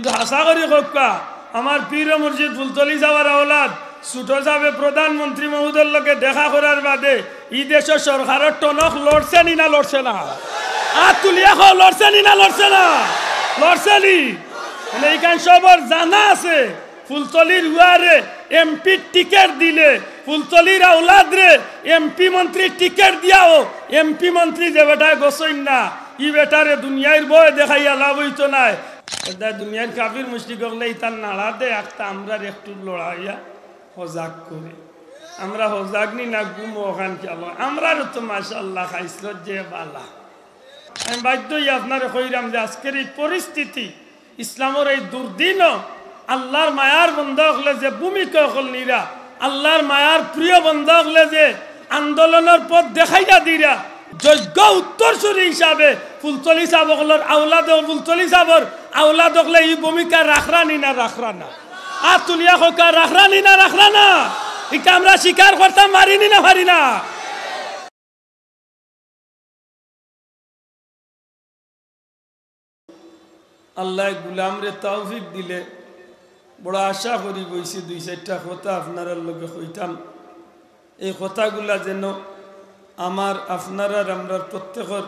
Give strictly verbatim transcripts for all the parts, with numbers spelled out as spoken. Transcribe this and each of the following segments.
কিন্তু হাছা করি কউক্কা, আমার পীর মুর্শিদ ফুলতলি সাবর আওলাদ, ছোট সাবে প্রধানমন্ত্রী মহোদয়র লগে দেখা করার বাদে ই দেশর সরকারর টনক লড়ছে নি না লড়ছে না? আত তুলিয়া কও, লড়ছে নি না লড়ছে না? লড়ছে নি? মানে, ইখান সবর জানা আছে, ফুলতলির উয়ারে এমপির টিকিট দিলে, ফুলতলির আওলাদরে এমপি মন্ত্রীর টিকিট দিয়াও এমপি মন্ত্রী যে বেটায় গছইন না, ই বেটারে দুনিয়ার ভয় দেখাইয়া লাভ অইতো নায়। এরদায় দুনিয়ার কাফির মুশরিক অকলে ইতার নাড়া দে, আখতা আমরার একটু লড়াইয়া হজাগ করে। আমরা হজাগ নি না, ঘুমো অখান কি আবার? আমরারও তো মাশাআল্লাহ খাইছলত যে বালা। আমি বাধ্য অইয়া আপনারে কইরাম যে আজকের এই পরিস্থিতি, ইসলামর এই দুর্দিনও আল্লাহর মায়ার বন্দা অকলে যে ভূমিকা অকল নিরা, আল্লাহর মায়ার প্রিয় বন্দা অকলে যে আন্দোলনর পথ দেখাইয়া দিরা, যোগ্য উত্তরসূরি হিসাবে ফুলতলি সাব অকলর আওলাদ, ফুলতলি সাবর আওলাদ অকলে ই ভূমিকা রাখরা নি না রাখরা না? আত তুলিয়া কউক্কা, রাখরা নি না রাখরা না? ইটা আমরা স্বীকার করতাম পারি নি না পারি না? আল্লায় গুলামরে তৌফিক দিলে বড় আশা করি বইছি দুই চাইরটা কথা আপনারার লগে কইতাম। এই কথাগুলা যেন আমার, আপনারার, আমরার প্রত্যেকর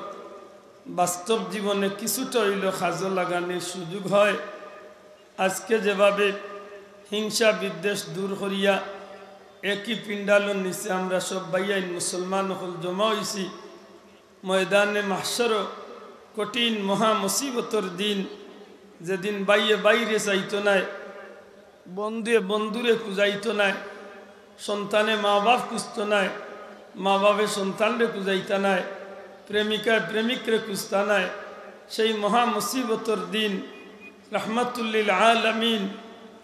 বাস্তব জীবনে কিছুটা অইলেও কাজো লাগানির সুযোগ হয়। আজকে যেভাবে হিংসা বিদ্বেষ দূর করিয়া একই পিণ্ডালর নিচে আমরা সব ভাইয়াইন মুসলমান অকল জমা অইছি, ময়দানে মাহশরও কঠিন মহা মুসিবতর দিন, যেদিন ভাইয়ে ভাইরে চাইতো নায়, বন্ধুয়ে বন্ধুরে খুঁজাইতো নায়, সন্তানে মা বাপ খুঁজতো নায়, মা বাপে সন্তানরে খুঁজাইতা নায়, প্রেমিকায় প্রেমিকরে খুঁজতা নায়। সেই মহা মুসিবতর দিন রাহমাতুল্লিল আলামিন,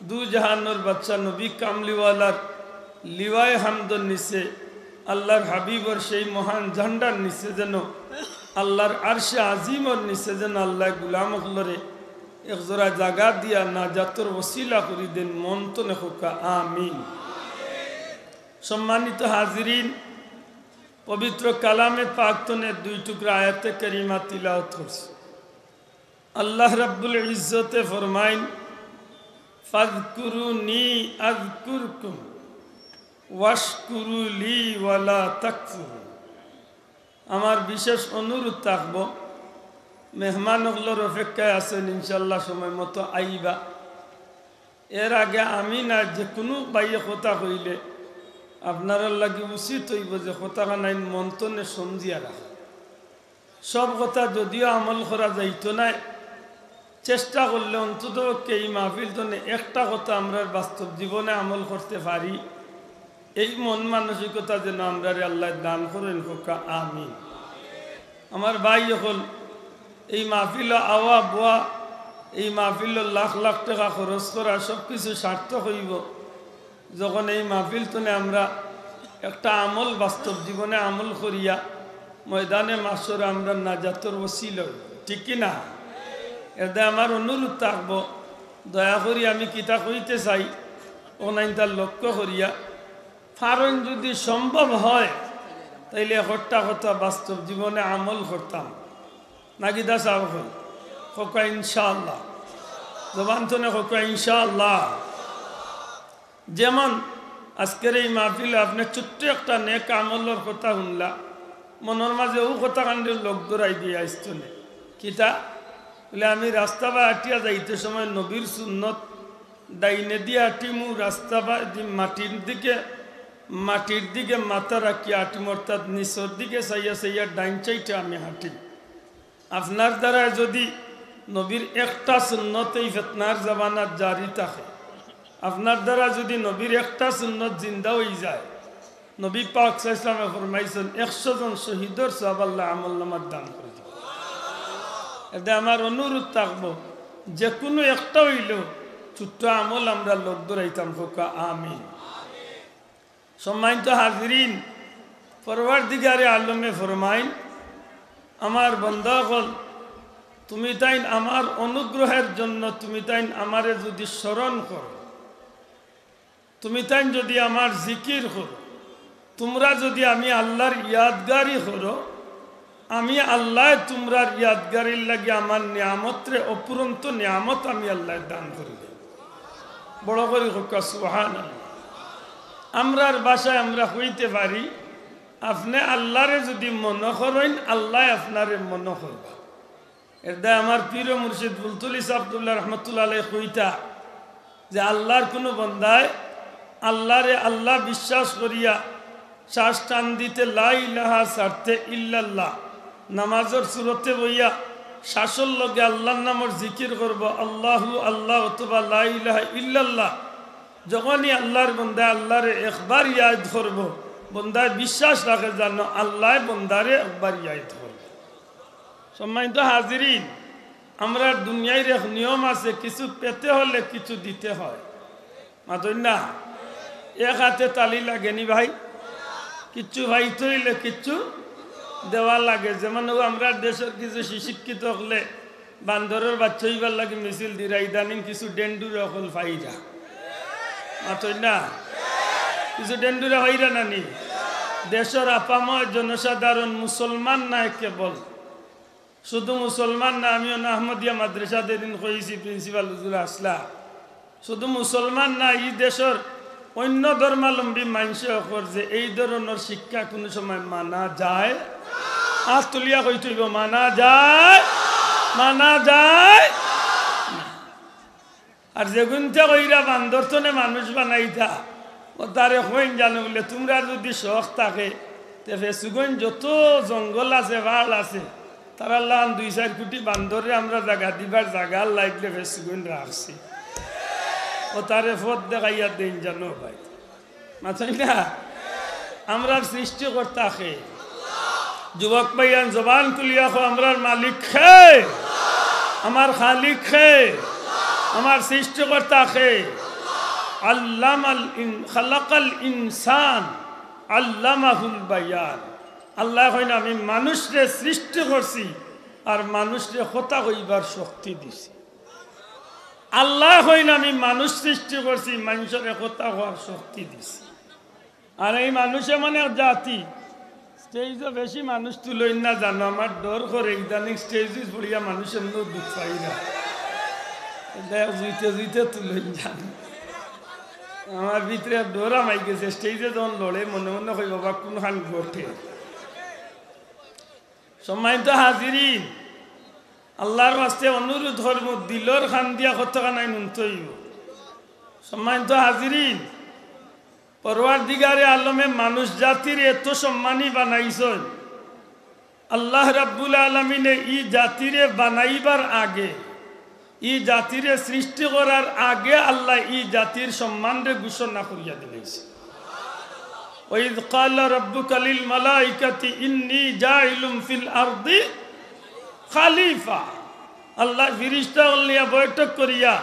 দু জাহানর বাদশা নবী কামলিওয়ালার লিওয়ায়ে হামদর নিচে, আল্লাহর হাবিবর সেই মহান ঝান্ডার নিচে যেন, আল্লাহর আরশে আজিমর নিচে যেন আল্লায় গুলাম অকলরে এক জোড়া জাগা দিয়া নাজাতর ওসিলা করি দেইন, মন তনে কউক্কা আমিন। সম্মানিত হাজিরিন, পবিত্র কালামে পাক তনে দুই টুকরা আয়াতে কারিমা তিলাওয়াত করছি। আল্লাহ রাব্বুল ইজ্জতে ফরমাইন, "ফাযকুরুনি আযকুরকুম ওয়াশকুরু লি ওয়ালা তাকফুরুন।" আমার বিশেষ অনুরোধ থাকবো, মেহমান অকলর অপেক্ষায় আছইন, ইনশাআল্লাহ সময় মতো আইবা। এর আগে আমি না, যে কুনু ভাইয়ে কথা কইলে আপনারার লাগি উচিত অইবো যে কথাখানাইন মন তনে সমজিয়া রাখা। সব কথা যদিও আমল করা যাইতো নায়, চেষ্টা করলে অন্ততপক্ষে এই মাহফিল তনে একটা কথা আমরার বাস্তব জীবনে আমল করতে পারি। এই মন মানসিকতা যেন আমরারে আল্লায় দান করইন, কউক্কা আমিন। আমার ভাই অকল, এই মাহফিলো আওয়া বওয়া, এই মাহফিলো লাখ লাখ টেকা খরচ করা, সব কিছু সার্থক অইবো যখন এই মাহফিল তনে আমরা একটা আমল, বাস্তব জীবনে আমল করিয়া ময়দানে মাহশরো আমরা নাজাতর ওসিলা অইবো, ঠিক কি না? এরদায় আমার অনুরোধ থাকবো, দয়া করি আমি কিতা কইতে চাই, অখানতা লক্ষ্য করিয়া, কারণ যদি সম্ভব হয়, তাইলে একটা কথা বাস্তব জীবনে আমল করতাম। নাকি দা সাহেব কই? কউক্কা ইনশাআল্লাহ। জবান তনে কউক্কা ইনশাআল্লাহ। যেমন আজকের এই মাহফিলো আপনে ছোট্ট একটা নেক আমলর কথা হুনলা, মনর মাঝে অউ কথাখানরে লগ ধরাই দিয়া আইছতনে। কিতা? বলে, আমি রাস্তা বায় আটিয়া যাইতে সময় নবীর সুন্নত, ডাইনে দিয়া আটিমু, রাস্তা বায় দি-, মাটির দিকে, মাটির দিকে মাথা রাখিয়া আটিমু, অর্থাৎ নিচর দিকে চাইয়া চাইয়া ডাইন সাইডে আমি হাঁটি। আপনার দ্বারা যদি নবীর একটা সুন্নত এই ফিতনার জামানাত জারি থাকে, আপনার দ্বারা যদি নবীর একটা সুন্নত জিন্দা অইযায়, নবী পাক সাল্লাল্লাহু আলাইহি ওয়াসাল্লামে ফরমাইছইন, একশো জন শহীদর সওয়াব আল্লায় আমলনামাত দান করি দিবা। এরদায় আমার অনুরোধ থাকবো, যে কুনু একটা অইলেও ছোট্ট আমল আমরা লগ ধরাইতাম, কউক্কা আমিন। সম্মানিত হাজিরিন, পরওয়ারদিগারে আলমে ফরমাইন, আমার বন্দা অকল, তুমি তাইন আমার অনুগ্রহের জন্য, তুমি তাইন আমারে যদি স্মরণ করো, তুমি তাইন যদি আমার জিকির করো, তুমরা যদি আমি আল্লাহর ইয়াদগারি করো, আমি আল্লায় তুমরার ইয়াদগারির লাগি আমার নিয়ামতরে, অফুরন্ত নিয়ামত আমি আল্লায় দান করি দেই। বড় করি কউক্কা সুবহানাল্লাহ। আমরার ভাষায় আমরা কইতে পারি, আপনে আল্লারে যুদি মনো করইন, আল্লায় আপনারে মনো করবা। এরদায় আমার পীর ও মুর্শিদ ফুলতুলি সাবতুল্লাহ রহমতুল্লাহ আলাইহি কইতা যে আল্লার কুনু বন্দায় আল্লারে আল্লা বিশ্বাস করিয়া শ্বাস টান দিতে লা ইলাহা ছাড়তে ইল্লাল্লাহ, নামাজর সুরতে বইয়া শ্বাসর লগে আল্লার নামর জিকির করবো, আল্লাহু আল্লাহ অথবা লা ইলাহা ইল্লাল্লাহ। যখনই আল্লার বন্দায় আল্লারে একবার ইয়াদ করবো, বন্দায় বিশ্বাস রাখে জানো আল্লায় বন্দারে একবার ইয়াদ করবো। সম্মানিত হাজিরিন, আমরার দুনিয়ার এক নিয়ম আছে, কিছু পেতে হলে কিছু দিতে হয়। মাতইন না? এক আতে তালি লাগেনি ভাই? কিচ্ছু পাইতে অইলে কিচ্ছু দেওয়া লাগে। যেমন অউ আমরার দেশর কিছু সুশিক্ষিত অকলে বান্দরর বাইচ্চা অইবার লাগি মিছিল দিরা, ইদানিং কিছু ডেন্ডুরা অকল পাইরা। মাতইন না? কিছু ডেন্ডুরা পাইরা না নি? দেশর আপামর জনসাধারণ মুসলমান নায় কেবল, শুধু মুসলমান না, আমি অনো আহমদিয়া মাদ্রাসাত এদিন কইছি, প্রিন্সিপাল হুজুর আছলা, শুধু মুসলমান না, ই দেশর অইন্য ধর্মাবলম্বী মানষে কর যে এই ধরনর শিক্ষা কুনু সময় মানা যায়? আত তুলিয়া কইতে অইবো, মানা যায়? মানা যায়? আর যেগুইন্তে কইরা বান্দর থনে মানুষ বানাইতা, অতারে কইন জানো বুলে, তুমরার যুদি শখ থাকে, তে ফেঞ্চুগঞ্জ যত জঙ্গল আছে, পাহাড় আছে, তারার লাখান দুই চাইর কুটি বান্দররে আমরা জাগা দিবার জাগা আল্লায় ইগলে ফেঞ্চুগঞ্জ রাখছি। অতারে পথ দেখাইয়া দেইন জানো ভাই। মাতইন না? আমরার সৃষ্টিকর্তা কে? যুবক ভাইয়াইন, জবান খুলিয়া কও, আমরার মালিক কে? আমার খালিক কে? আমার সৃষ্টিকর্তা কে? আল্লামাল ইন-, খালাকাল ইনসান, আল্লামাহুল বায়ান। আল্লায় কইন, আমি মানুষরে সৃষ্টি করছি, আর মানুষরে কথা কইবার শক্তি দিছি। আল্লায় কইন, আমি মানুষ সৃষ্টি করছি, মানষরে কথা কওয়ার শক্তি দিছি। আর এই মানুষ এমন এক জাতি, স্টেজো বেশি মানুষ তুলইন না জানো, আমার ডর করে, ইদানিং স্টেজো পড়িয়া মানুষ এমনেও দুখ পাইরা। এটা জুইতে জুইতে তুলইন জানো। আমার ভিতরে এক ডর হামাই গেছে, স্টেজে যখন লড়ে মনে মনে কই, বাবা, কুনখান ঘটে? সম্মানিত হাজিরিন, আল্লার ওয়াস্তে অনুরোধ করমু, দিলর কান দিয়া কতখানাই নুনতে অইবো। সম্মানিত হাজিরিন, পরওয়ারদিগারে আলমে মানুষ জাতিরে এত সম্মানী বানাইছইন। আল্লাহ রাব্বুল আলামিনে ই জাতিরে বানাইবার আগে, ই জাতিরে সৃষ্টি করার আগে আল্লায় ই জাতির সম্মানরে ঘোষণা করিয়া দিলাইছে। وإذ قال ربك للملائكة إني جاعل في الأرض خليفة। আল্লায় ফিরিস্তা অকল নিয়া বৈঠক করিয়া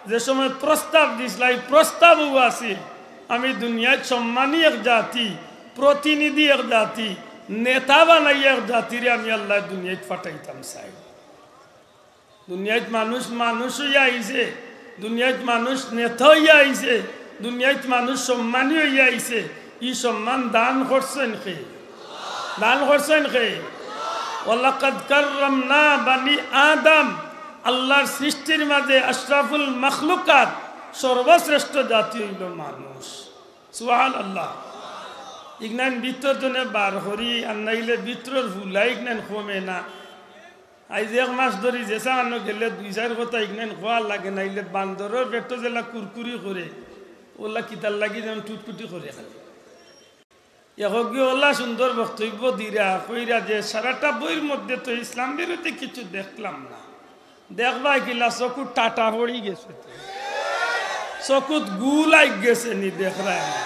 যে সময় প্রস্তাব দিছলা, ই প্রস্তাবো আছিল, আমি দুনিয়াত সম্মানী এক জাতি, প্রতিনিধি এক জাতি, নেতা বানাইয়া এক জাতিরে আমি আল্লায় দুনিয়াত পাঠাইতাম চাই। দুনিয়াত মানুষ মানুষ অইয়া আইছে, দুনিয়াত মানুষ নেতা অইয়া আইছে, দুনিয়াত মানুষ সম্মানী অইয়া আইছে। ই সম্মান দান করছইন কে? দান করছইন কে? ওয়ালাকাদ কাররামনা বানি আদম। আল্লার সৃষ্টির মাঝে আশরাফুল মাখলুকাত, সর্বশ্রেষ্ঠ জাতি অইলো মানুষ। সুবহানাল্লাহ। ইগনাইন ভিতর জনে বার করি, আর নাইলে ভিতরর ফুলা ইগনাইন কমে না। আইজ এক মাস ধরি যেছা আনো গেলে দুই চাইর কথা ইগনাইন কওয়া লাগে, নাইলে বান্দরর পেটো যেলা কুরকুরি করে, অলা কিতার লাগি যেন টুটকুটি করে খালি। একগিয়ে অলা সুন্দর বক্তব্য দিরা, কইরা যে সারাটা বইর মধ্যে তো ইসলাম বিরোধী কিছু দেখলাম না। দেখবায় কিলা, চকুত টাটা পড়ি গেছে তো। চকুত গুল আই গেছে নি দেখরায় না।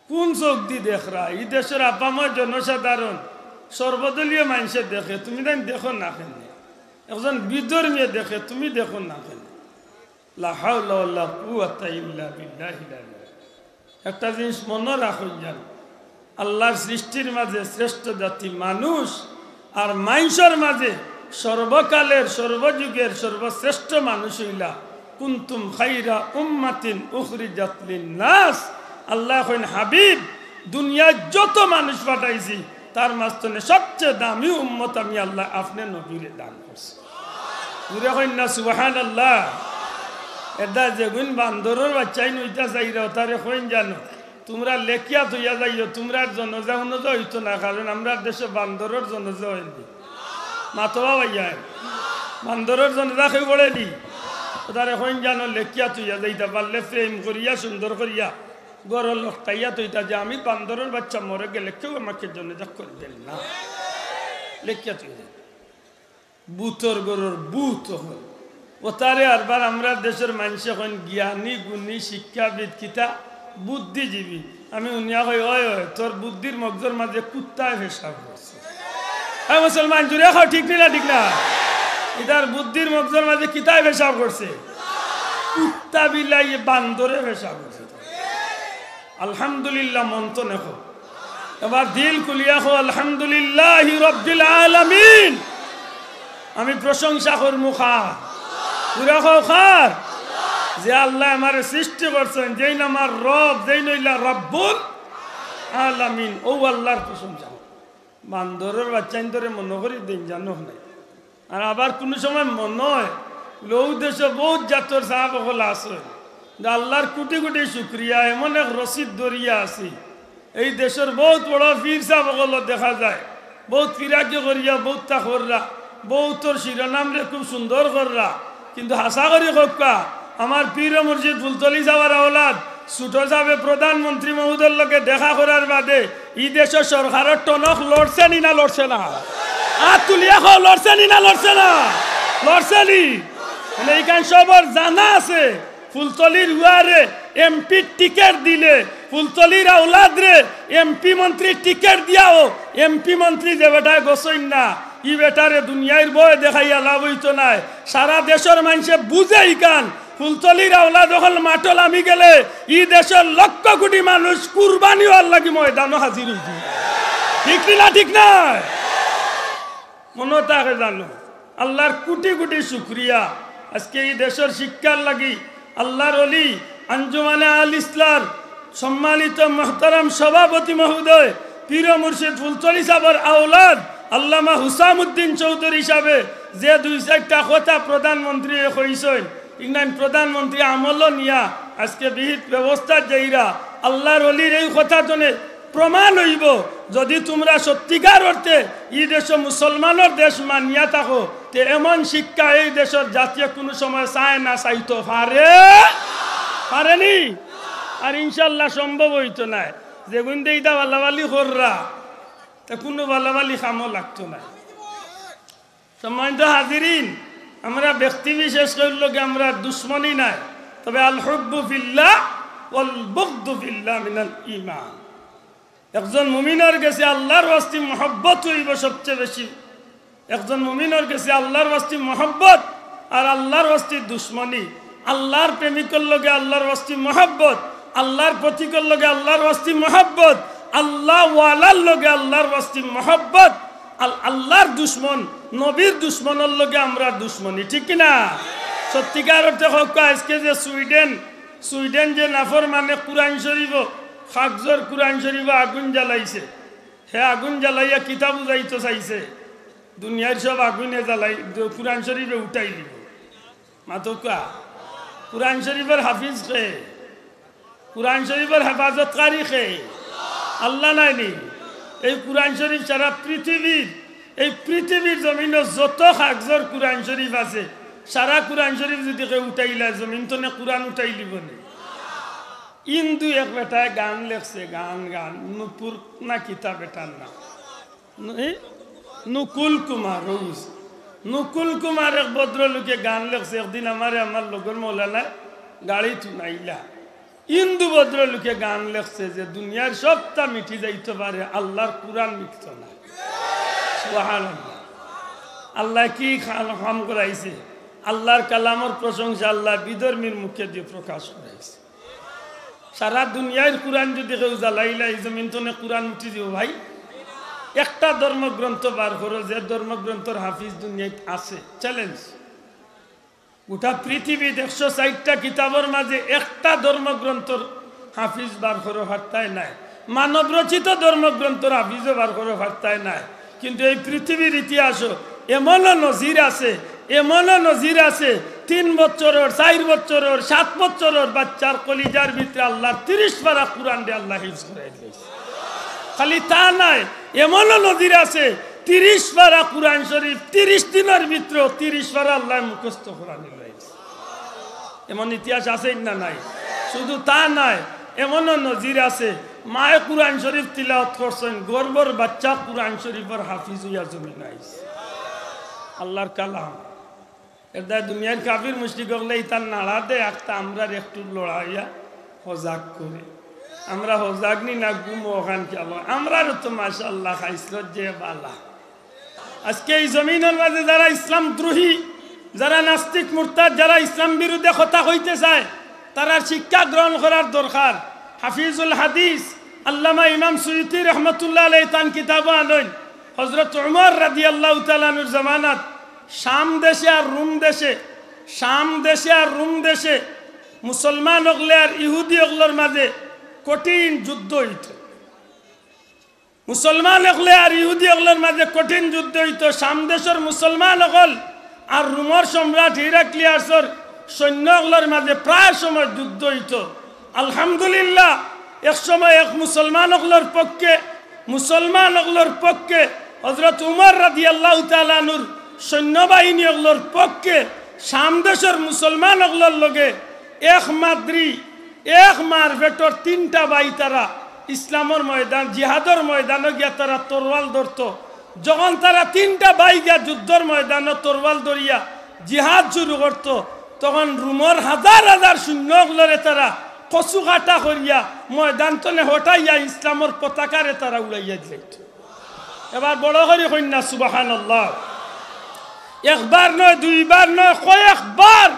কুন চউখদি দেখরা? ই দেশর আপামর জনসাধারণ সর্বদলীয় মানষে দেখে, তুমি তাইন দেখো না কেনে? একজন বিধর্মীয়ে দেখে, তুমি দেখো না কেনে? লা হাওলা ওয়ালা কুওয়াতা ইল্লা বিল্লাহিল আলিয়্যিল। একটা জিনিস মনো রাখইন যান, আল্লার সৃষ্টির মাঝে শ্রেষ্ঠ জাতি মানুষ, আর মানষর মাঝে সর্বকালের, সর্বযুগের সর্বশ্রেষ্ঠ মানুষ অইলা, কুনতুম খাইরা উম্মাতিন উখরিজাত লিন্নাস। আল্লায় কইন, হাবিব, দুনিয়াত যত মানুষ পাঠাইছি, তার মাঝখানে সবচেয়ে দামি উম্মত আমি আল্লাহ আপনে নবীরে দান করছি। জুরে কইন না সুবহানাল্লাহ। এদা যেগুইন বান্দরর বাচ্চাইন অইতা চাইরা, তারে কইন জানো, তুমরা লেখিয়া থইয়া যাইও, তুমরার জনজা উনজা অইতো না, কারণ আমরার দেশো বান্দরর জনজা অইল। মাতবা ভাইয়া, বান্দরর জনজা কেউ পড়েনি। তারে কইন জানো, লেখিয়া থইয়া যাইতা পারলে ফ্রেম করিয়া সুন্দর করিয়া ঘরো লটকাইয়া থইতা যে আমি বান্দরর বাচ্চা মরে গেলে কেউ আমাকে জনজা করবেন না। লেখিয়া থইয়া যাইতা। ভূতর ঘরর ভূত অকল। অতারে আরবার আমরার দেশর মানষে কইন জ্ঞানী, গুণী, শিক্ষাবিদ, কিতা বুদ্ধিজীবী। আমি হুনিয়া কই, "ওই, ওই, তোর বুদ্ধির মগজর মাঝে কুত্তায় পেশাব করছে।" হ্যাঁ মুসলমান, জুরে কও, ঠিক নি না, ঠিক না? ইতার বুদ্ধির মগজর মাঝে কিতায় পেশাব করছে? কুত্তা বিলাইয়ে বান্দরে পেশাব করছে। আলহামদুলিল্লাহ, মন তো নেখো। এবার দিল খুলিয়া কও, "আলহামদুলিল্লাহি রাব্বিল আলামিন।" আমি প্রশংসা করমু কার? পুরা কও কার? যে আল্লায় আমারে সৃষ্টি করছইন, যেইন আমার রব, যেইন অইলা রব্বুল আলামিন, অউ আল্লার প্রশংসা। বান্দরর বাচ্চাইন্তরে মনো করি দিন জানো নাই। আর আবার কুনু সময় মনো অয়, অউ দেশো বউত জাতর সাব অকল আছে। যে আল্লার কুটি কুটি শুকরিয়া, এমন এক রশিদ দরিয়া আছি। এই দেশর বউত বড় পীর সাব অকল দেখা যায়, বউত ফিরাকি করিয়া, বউততা কররা, বউতর শিরোনামরে খুব সুন্দর কররা। কিন্তু হাছা করি কউক্কা, আমার পীর ও মুর্শিদ ফুলতলি সাবর আওলাদ, ছোট সাবে প্রধানমন্ত্রী মহোদয়র লগে দেখা করার বাদে ই দেশর সরকারর টনক লড়ছে নি না লড়ছে না? আত তুলিয়া কও, লড়ছে নি না লড়ছে না? লড়ছে নি? মানে ইখান সবর জানা আছে, ফুলতলির উয়ারে এমপির টিকিট দিলে, ফুলতলির আওলাদরে এমপি মন্ত্রীর টিকিট দিয়াও এমপি মন্ত্রী যে বেটায় গছইন না, ই বেটারে দুনিয়ার ভয় দেখাইয়া লাভ অইতো নায়। সারা দেশর মানষে বুঝে ইখান, ফুলতলির আওলাদ অকল মাঠো লামি গেলে ই দেশর লক্ষ কোটি মানুষ কুরবানি অওয়ার লাগি ময়দানো হাজির অইবো। ঠিক নি না, ঠিক নায়? মনো থাকে জানো, আল্লার কুটি কুটি শুকরিয়া। আজকে ই দেশর শিক্ষার লাগি আল্লার অলি আঞ্জুমানে আল ইসলার সম্মানিত মোহতারাম সভাপতি মহোদয়, পীর ও মুর্শিদ ফুলতলি সাবর আওলাদ আল্লামা হুসামুদ্দিন চৌধুরী সাবে যে দুই চাইরটা কথা প্রধানমন্ত্রীয়ে কইছইন, ইনাইন প্রধানমন্ত্রী আমলো নিয়া আজকে বিহিত ব্যবস্থা যাইরা আল্লার অলির এই কথা জনে প্রমাণ অইবো, যদি তুমরা সত্যিকার অর্থে ই দেশো মুসলমানর দেশ মানিয়া থাকো, তে এমন শিক্ষা এই দেশর জাতিয়ে কুনু সময় চায় না, চাইতো পারে, পারেনি? আর ইনশাল্লাহ সম্ভব অইতো নায়। যেগুইন দেইদা বালাবালি কররা, তে কুনু বালাবালি কামো লাগতো নায়। সম্মানিত হাজিরিন, আমরা ব্যক্তি বিশেষ কেউর লগে আমরা দুশমনি নাই, তবে আল হুব্বু ফিল্লাহ ওয়াল বুগদু ফিল্লাহ মিনাল ঈমান। একজন মুমিনর গেছে আল্লার ওয়াস্তে মহব্বত অইবো সবচেয়ে বেশি। একজন মুমিনর গেছে আল্লার ওয়াস্তে মহব্বত আর আল্লার ওয়াস্তে দুশমনি। আল্লার প্রেমিকর লগে আল্লার ওয়াস্তে মহব্বত, আল্লার পথিকর লগে আল্লার ওয়াস্তে মহব্বত, আল্লাহ ওয়ালার লগে আল্লার ওয়াস্তে মহব্বত, আল-, আল্লার দুশমন, নবীর দুশমনর লগে আমরার দুশমনি, ঠিক কি না? সত্যিকার অর্থে কউক্কা, আজকে যে সুইডেন, সুইডেন যে নাফরমানে কুরআন শরীফো, কাগজর কুরআন শরীফো আগুন জ্বালাইছে, হে আগুন জ্বালাইয়া কিতা বুঝাইতো চাইছে, দুনিয়ার সব আগুনে জ্বালাই, কুরআন শরীফে উঠাই দিবো। মাতউক্কা, কুরআন শরীফর হাফিজ কে? কুরআন শরীফর হেফাজতকারী কে? আল্লাহ নায়নি? এই কুরআন শরীফ সারা পৃথিবীর, এই পৃথিবীর জমিনো যত কাগজর কুরআন শরীফ আছে, সারা কুরআন শরীফ যুদি কেউ উঠাইলায়, জমিন তনে কুরআন উঠাই দিবো নি? হিন্দু এক বেটায় গান লেখছে, গান, গান, নুপুর না কিতা বেটার নাম। নু-, এ? নুকুল কুমার, অউ। নুকুল কুমার এক ভদ্রলোকে গান লেখছে, একদিন আমারে আমার লগর মৌলানায় গাড়িত হুনাইলা। হিন্দু ভদ্রলোকে গান লেখছে যে দুনিয়ার সবতা মিটি যাইতো পারে, আল্লার কুরআন মিটতো না। সুবহানাল্লাহ। আল্লায় কি খান-, কাম করাইছে? আল্লার কালামর প্রশংসা আল্লায় বিধর্মীর মুখেদি প্রকাশ করাইছে। সারা দুনিয়ার কুরআন যুদি কেউ জ্বালাইলা, ই জমিন তনে কুরআন উঠি দিবো ভাই। একটা ধর্মগ্রন্থ বার করো, যে ধর্মগ্রন্থর হাফিজ দুনিয়াত আছে, চ্যালেঞ্জ। গোটা পৃথিবীত একশো চাইরটা কিতাবর মাঝে একটা ধর্মগ্রন্থর হাফিজ বার করো, পারতায় নায়। মানবরচিত ধর্মগ্রন্থর হাফিজও বার করি পারতায় নায়, কিন্তু এই পৃথিবীর ইতিহাসও এমনও নজির আছে, এমনও নজির আছে, তিন বছরর, চাইর বছরর, সাত বছরর বাচ্চার কলিজার ভিতরে আল্লাহর তিরিশ পারা কোরআনরে আল্লায় হিফজ করাই দিছে। খালি তা নায়, এমনও নজির আছে, তিরিশ পারা কোরআন শরীফ তিরিশ দিনর ভিতরে তিরিশ পারা আল্লায় মুখস্থ করানি লইছে। এমন ইতিহাস আছে না নাই? শুধু তা নায়, এমনও নজির আছে, মায়ে কোরআন শরীফ তিলাওয়াত করছইন, গর্ভর বাচ্চা কোরআন শরীফর হাফিজ অইয়া জমিনো আইছে। আল্লাহর কালাম। এর দায় দুনিয়ার কাফির মুশরিক অকলে ইতার নাড়া দেয়, একটা আমরার একটু লড়াইয়া হজাগ করে। আমরা হজাগ নি না, ঘুমো অখান খেয়াল অয়। আমরারও তো মাশাআল্লাহ খাইছলত যে বালা। আজকে এই জমিনর মাঝে যারা ইসলাম দ্রোহী, যারা নাস্তিক মুরতাদ, যারা ইসলাম বিরুদ্ধে কথা কইতে চায়, তারার শিক্ষা গ্রহণ করার দরকার। হাফিজুল হাদিস আল্লামা ইমাম সুয়ুতী রহমতুল্লাহ আলাইহি তান কিতাবো আনইন, হযরত উমর রাদিয়াল্লাহু তাআলা আনহুর জামানাত শাম দেশে আর রুম দেশে, শাম দেশে আর রুম দেশে মুসলমান অকলে আর ইহুদি অকলর মাঝে কঠিন যুদ্ধ অইতো। মুসলমান অকলে আর ইহুদি অকলর মাঝে কঠিন যুদ্ধ অইতো। শাম দেশর মুসলমান অকল আর রুমর সম্রাট হিরাক্লিয়াসর সৈন্য অকলর মাঝে প্রায় সময় যুদ্ধ অইতো। আলহামদুলিল্লাহ, এক সময় এক মুসলমান অকলর পক্ষে, মুসলমান অকলর পক্ষে হযরত উমর রাদিয়াল্লাহু তাআলা আনহুর সৈন্যবাহিনী অকলর পক্ষে শাম দেশর মুসলমান অকলর লগে এক মাদ্রি, এক মার পেটর তিনটা ভাই তারা ইসলামর ময়দান, জিহাদর ময়দানো গিয়া তারা তরোয়াল ধরতো। যখন তারা তিনটা ভাই গিয়া যুদ্ধর ময়দানো তরোয়াল ধরিয়া জিহাদ শুরু করতো, তখন রুমর হাজার হাজার সৈন্য অকলরে তারা কচু কাটা করিয়া ময়দান তনে হটাইয়া ইসলামর পতাকারে তারা উড়াইয়া দিলাইতো। এবার বড় করি কইন না সুবহানাল্লাহ। একবার নয়, দুইবার নয়, কয়েকবার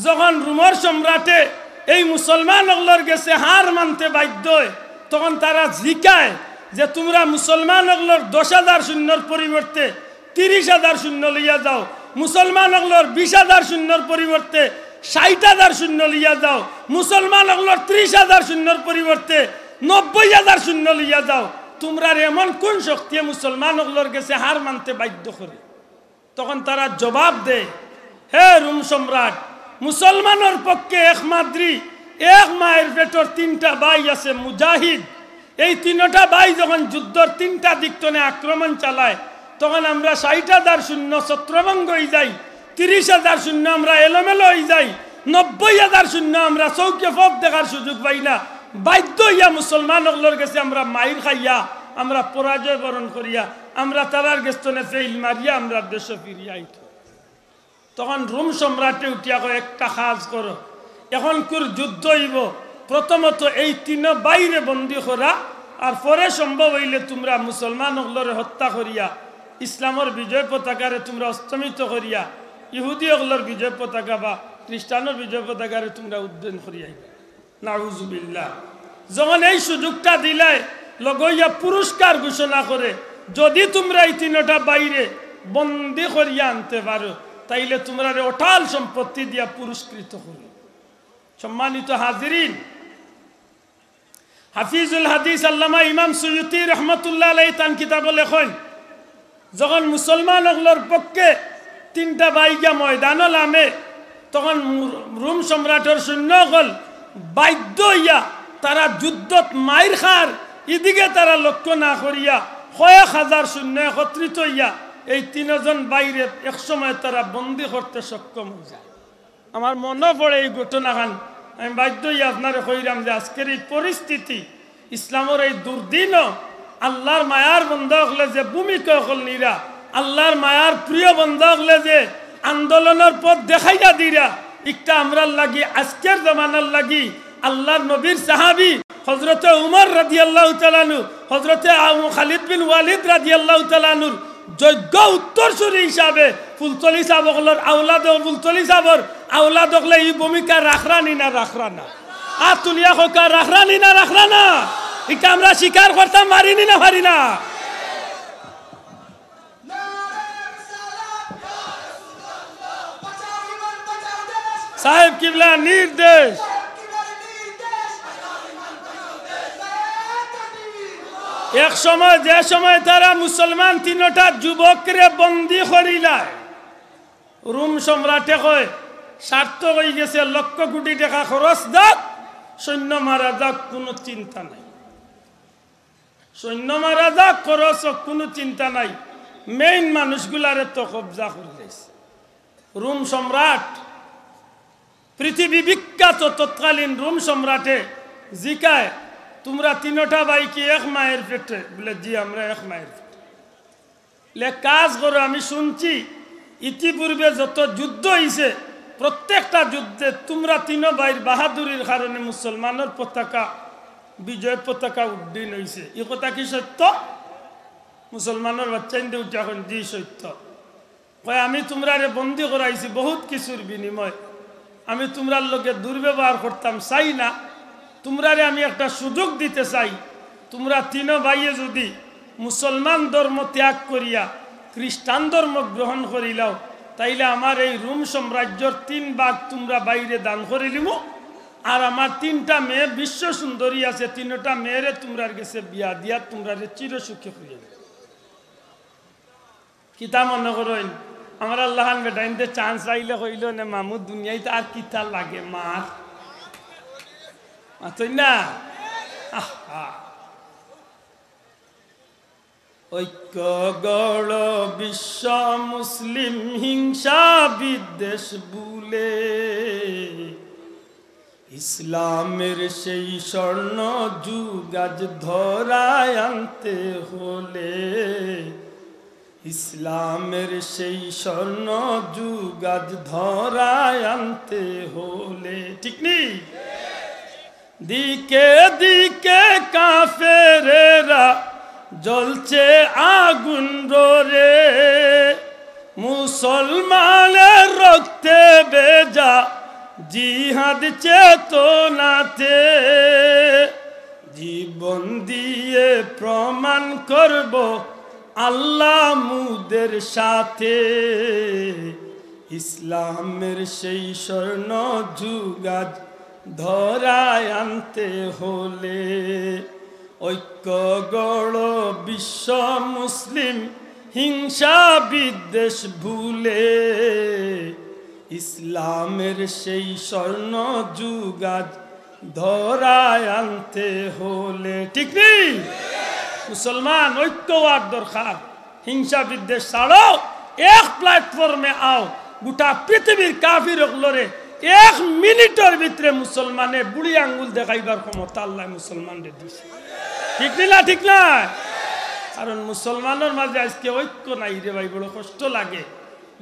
যখন রুমর সম্রাটে এই মুসলমান অকলর গেছে হার মানতে বাধ্য অয়, তখন তারা জিকায় যে, "তুমরা মুসলমান অকলর দশ হাজার সৈন্যর পরিবর্তে তিরিশ হাজার সৈন্য লইয়া যাও, মুসলমান অকলর বিশ হাজার সৈন্যর পরিবর্তে ষাইট হাজার সৈন্য লইয়া যাও, মুসলমান অকলর ত্রিশ হাজার সৈন্যর পরিবর্তে নব্বই হাজার সৈন্য লইয়া যাও, তুমরার এমন কুন শক্তিয়ে মুসলমান অকলর গেছে হার মানতে বাধ্য করে?" তখন তারা জবাব দেয়, "হে রুম সম্রাট, মুসলমানর পক্ষে এক মাদ্রি, এক মায়ের পেটর তিনটা ভাই আছে মুজাহিদ, এই তিনটা ভাই যখন যুদ্ধর তিনটা দিক তনে আক্রমণ চালায়, তখন আমরা ষাইট হাজার সৈন্য ছত্রভঙ্গ অই যাই, ত্রিশ হাজার সৈন্য আমরা এলোমেলো অই যাই, নব্বই হাজার সৈন্য আমরা চউখে পথ দেখার সুযোগ পাই না, বাধ্য অইয়া মুসলমান অকলর গেছে আমরা মাইর খাইয়া, আমরা পরাজয় বরণ করিয়া, আমরা তারার গেছ তনে ফেইল মারিয়া আমরা দেশো ফিরিয়া আইতো।" তখন রুম সম্রাটে উঠিয়া কয়, "একটা কাজ করো, এখনকুর যুদ্ধ অইবো, প্রথমত এই তিন ভাইরে বন্দী করা, আর পরে সম্ভব অইলে তুমরা মুসলমান অকলরে হত্যা করিয়া ইসলামর বিজয় পতাকারে তুমরা অস্তমিত করিয়া ইহুদি অকলর বিজয় পতাকা বা খ্রিস্টানর বিজয় পতাকারে তুমরা উড্ডয়ন করিয়া আইবা।" নাউজুবিল্লাহ। যখন এই সুযোগটা দিলায়, লগইয়া পুরস্কার ঘোষণা করে, "যদি তুমরা এই তিনটা ভাইরে বন্দী করিয়া আনতে পারো, তাইলে তুমরারে অটাল সম্পত্তি দিয়া পুরস্কৃত করমু।" সম্মানিত হাজিরিন, হাফিজুল হাদিস আল্লামা ইমাম সুয়ুতী রহমতুল্লাহ আলাইহি তান কিতাবো লেখইন, যখন মুসলমান অকলর পক্ষে তিনটা ভাই গিয়া ময়দানো লামে, তখন মু-, রুম সম্রাটর সৈন্য অকল বাধ্য অইয়া তারা যুদ্ধত মাইর খার, ইদিকে তারা লক্ষ্য না করিয়া কয়েক হাজার সৈন্য একত্রিত অইয়া এই তিনজন ভাইরে এক সময় তারা বন্দী করতে সক্ষম অই যায়। আমার মনো পড়ে এই ঘটনাখান, আমি বাধ্য অইয়া আপনারে কইরাম যে আজকের এই পরিস্থিতি, ইসলামর এই দুর্দিনও আল্লার মায়ার বন্দা অকলে যে ভূমিকা অকল নিরা, আল্লার মায়ার প্রিয় বন্দা অকলে যে আন্দোলনর পথ দেখাইয়া দিরা, ইকটা আমরার লাগি, আজকের জমানার লাগি আল্লার নবীর সাহাবী হযরতে উমর রাদিয়াল্লাহু তাআলা আনহু, হযরতে আবু খালিদ বিন ওয়ালিদ রাদিয়াল্লাহু তাআলা আনহুর যোগ্য উত্তরসূরি হিসাবে ফুলতলি সাব অকলর আওলাদ, ফুলতলি সাবর আওলাদ অকলে ই ভূমিকা রাখরা নি না রাখরা না? আত তুলিয়া কউক্কা, রাখরা নি না রাখরা না? ইটা আমরা স্বীকার করতাম পারি নি না পারি না? সাহেব কিবলা নির্দেশ। এক সময়, যে সময় তারা মুসলমান তিনোটা যুবকরে বন্দী করিলায়, রোম সম্রাটে কয়, "সার্থক অইগেছে, লক্ষ কোটি টেকা খরচ যাউক, সৈন্য মারা যাউক, কুনু চিন্তা নাই।" সৈন্য মারা যাউক, খরচ অউক, কুনু চিন্তা নাই। মেইন মানুষগুলারে তো কবজা করিলাইছে রোম সম্রাট। পৃথিবী বিখ্যাত তৎকালীন রোম সম্রাটে জিকায়, "তুমরা তিনোটা ভাই কি এক মায়ের পেটে?" বলে, "জি, আমরা এক মায়ের পেটে।" বলে, "কাজ করো, আমি শুনছি ইতিপূর্বে যত যুদ্ধ অইছে, প্রত্যেকটা যুদ্ধে তুমরা তিনো ভাইর বাহাদুরির কারণে মুসলমানর পতাকা, বিজয় পতাকা উড্ডীন অইছে। ই কথা কি সত্য?" মুসলমানর বাচ্চাইন্তে উঠিয়া কইন, "জি, সত্য।" কয়, "আমি তুমরারে বন্দী করাইছি বহুত কিছুর বিনিময়ে। আমি তুমরার লগে দুর্ব্যবহার করতাম চাই না। তুমরারে আমি একটা সুযোগ দিতে চাই। তুমরা তিনো ভাইয়ে যুদি মুসলমান ধর্ম ত্যাগ করিয়া খ্রিস্টান ধর্ম গ্রহণ করিলাও, তাইলে আমার এই রোম সাম্রাজ্যর তিন ভাগ তুমরা ভাইরে দান করিলিমু। আর আমার তিনটা মেয়ে বিশ্ব সুন্দরী আছে, তিনোটা মেয়েরে তুমরার গেছে বিয়া দিয়া তুমরারে চিরসুখী করিয়া দিমু।" কিতা মনে করইন? আমরার লাখান বেটাইন্তে chance পাইলে কইলো নে, "মামু, দুনিয়াইত আর কিতা লাগে মার?" মাতইন না? আহা। ঐক্য গড় বিশ্ব মুসলিম, হিংসা বিদ্বেষ ভুলে। ইসলামের সেই স্বর্ণ যুগ আজ ধরায় আনতে হলে, ইসলামের সেই স্বর্ণ যুগ আজ ধরায় আনতে হলে, ঠিক নি? দিকে দিকে কাফেরেরা জ্বলছে আগুন রোরে, মুসলমানের রক্তে ভেজা জিহাদ চেতনাতে, জীবন দিয়ে প্রমাণ করব আল্লাহ মুদের সাথে। ইসলামের সেই স্বর্ণ যুগ আজ ধরায় আনতে হলে, ঐক্য গড় বিশ্ব মুসলিম, হিংসা বিদ্বেষ ভুলে। ইসলামের সেই স্বর্ণ যুগ আজ ধরায় আনতে হলে, ঠিক নি? মুসলমান ঐক্য অওয়ার দরকার। হিংসা বিদ্বেষ ছাড়ো, এক platform-এ আও। গোটা পৃথিবীর কাফির অকলরে এক মিনিটর ভিতরে মুসলমানে বুড়ি আঙ্গুল দেখাইবার ক্ষমতা আল্লায় মুসলমানরে দিছে। ঠিক নি না? ঠিক না? কারণ মুসলমানর মাঝে আইজকে ঐক্য নাই রে ভাই, বড় কষ্ট লাগে।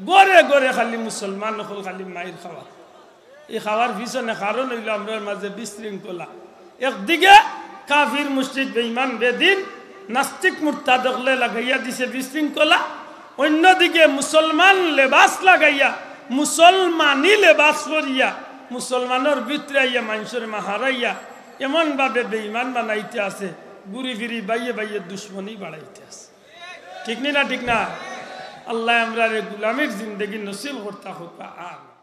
ঘরে ঘরে খালি মুসলমান অকল খালি মাইর খাওয়া। ই খাওয়ার পিছনে কারণ অইলো আমরার মাঝে বিশৃঙ্খলা। একদিকে কাফির, মুশরিক, বেঈমান, বেদিন, নাস্তিক, মুরতাদ অকলে লাগাইয়া দিছে বিশৃঙ্খলা, অইন্যদিকে মুসলমান লেবাস লাগাইয়া, মুসলমানি লেবাস পরিয়া, মুসলমানর ভিতরে আইয়া মানষরে মাহারাইয়া এমনভাবে বেঈমান বানাইতে আছে, ঘুরি ফিরি বাইয়ে বাইয়ে দুশমনি বাড়াইতে আছে। ঠিক নি না? ঠিক না? আল্লায় আমরারে গুলামির জিন্দেগি নসিব করতা হউক্কা। আমিন।